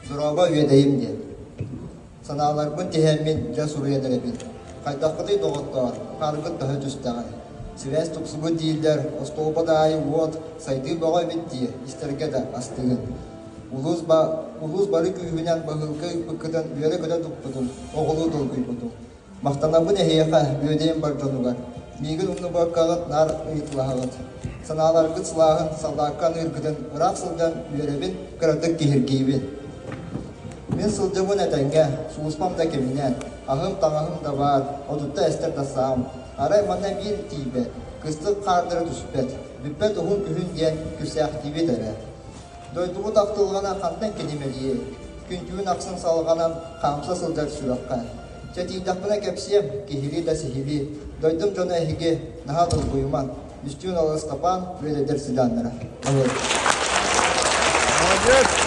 Дорообо үөдэйим диэн. Санааларбын тиһэммин дьэ суруйан эрэбин. Хайдаххытый доҕоттоор, хааргыт таһы түстэҕэй. Сибээс тупсубут дииллэр, остуолба да аайы уот, сайдыы бөҕө эбит дии, истэргэ да астыгын. Улуус, ба, улуус бары күүһүнэн баһыылка ыыппыккытын үөрэ-көтө туппутум, оҕолуу долгуйбутум. Махтанабын эһиэхэ, үөдэйим бар дьонугар. Миигин умнубаккаҕыт наар ыйыталаһаҕыт. Санааларгыт сылааһын, саллаакка аныыргытын ыраах сылдьан үөрэбин, кыратык киһиргиибин. Мин сылдьабын этэҥҥэ, сулууспам да кэминэн, аһым, таҥаһым да баар, отутта эстэр да саам. Арай манна биир тиийбэт, кыстык хаардара түспэт, бүппэт уһун күһүн диэн күрсээхтиибит эрэ. Дойдубут ахтылҕана хантан кинимэлиэй? Күн-түүн ахсын салҕанан хаамса сылдьар сүрэххэ. Чэ тиийдэхпинэ кэпсиэм, киһилии да сиһилии. Дойдум дьоно эһиги, наһаа долгуйумаҥ. Үстүүн Алыстапаан, үөдэйдэр сыдьааннара. Молодец!